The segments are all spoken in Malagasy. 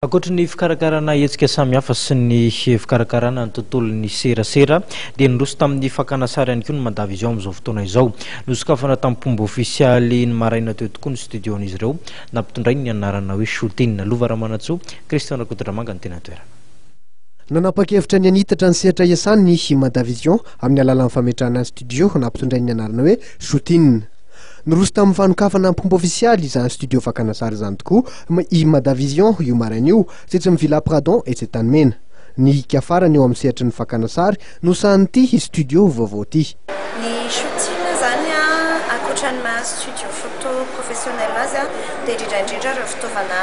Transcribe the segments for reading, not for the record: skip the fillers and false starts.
Ankoatry ny fikarakarana hetsika samihafa sy ny fikarakarana ny tontolon'ny serasera dia niroso tamin'ny fakana sary ihany koa ny Madavision amin'izao fotoana izao. Nosokafana tamin'ny fomba ofisialy ny maraina teo tokoa ny studion'izy ireo, nampitondrainy ny anarana hoe Shooting. Lova Ramanantsoa, Christian Rakotondramanga ny tena toerana. Nanapa-kevitra ny hanitatra ny sehatra iasany ny Madavision amin'ny alalan'ny fametrahana ny studio nampitondrainy ny anarana hoe Shooting. Niroso tamin'ny fanokafana am-pomba ofisialy izany studio fakana sary izany tokoa i Madavision io maraina io, tetsy amin'ny Villa Pradon etsy Antanimena. Ny hika farany eo amin'ny sehatry ny fakana sary no sahanin'ity studio vaovao ity. Ny shooting izany ankoatra ny maha studio photo professionnel azy dia indrindra indrindra ireo fitaovana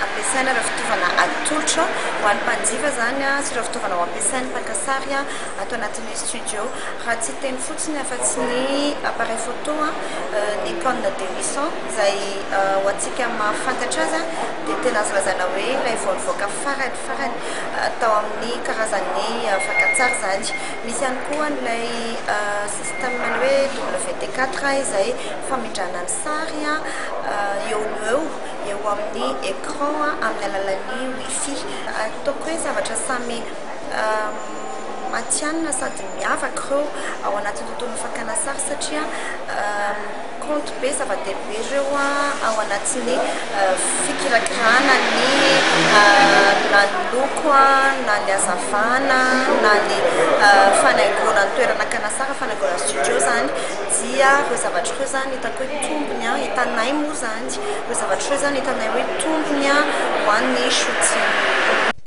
ampiasaina, ireo fitaovana atolotra ho an'ny mpanjifa izany sy ireo fitaovana ho ampiasain'ny mpaka sary ato anatin'ny studio. Raha tsy hiteny fotsiny afa-tsy ny appareil photo, Nikon D800 izay ho antsika mahafantatra azy dia tena azo lazaina hoe ilay vao nivoaka farany farany tao amin'ny karazan'ny fakan-tsary izany. Misy ihany koa an'ilay système ny hoe WT4 izay famindrana ny sary eo no eo, eo amin'ny écran amin'ny alalan'ny wifi. Ataoko hoe zavatra samy matihanina sady miavaka ireo ao anatin'ny tontolon'ny fakana sary satria compte be, zava-dehibe ireo ao anatin'ny fikirakirana ny na ny loko na ny hazavana na ny fanaingoana ny toerana hakana sary, fanaingoana studio izany dia ireo zavatra ireo izany hitako hoe tombony, hitanay moa izany ireo zavatra ireo izany hitanay hoe tombony ho an'ny shooting.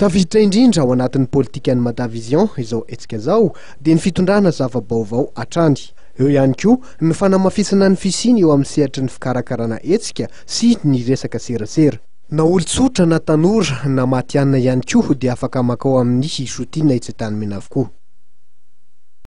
Tafiditra indrindra ao anatin'ny politikan'ny Madavision izao hetsika izao dia ny fitondrana zava-baovao hatrany. Eo ihany koa ny fanamafisana ny fisiany eo amin'ny sehatry ny fikarakarana hetsika sy ny resaka serasera. Na olon-tsotra na tanora na matihanina ihany koa dia afaka mankao amin'ny Shooting etsy Antanimena avokoa.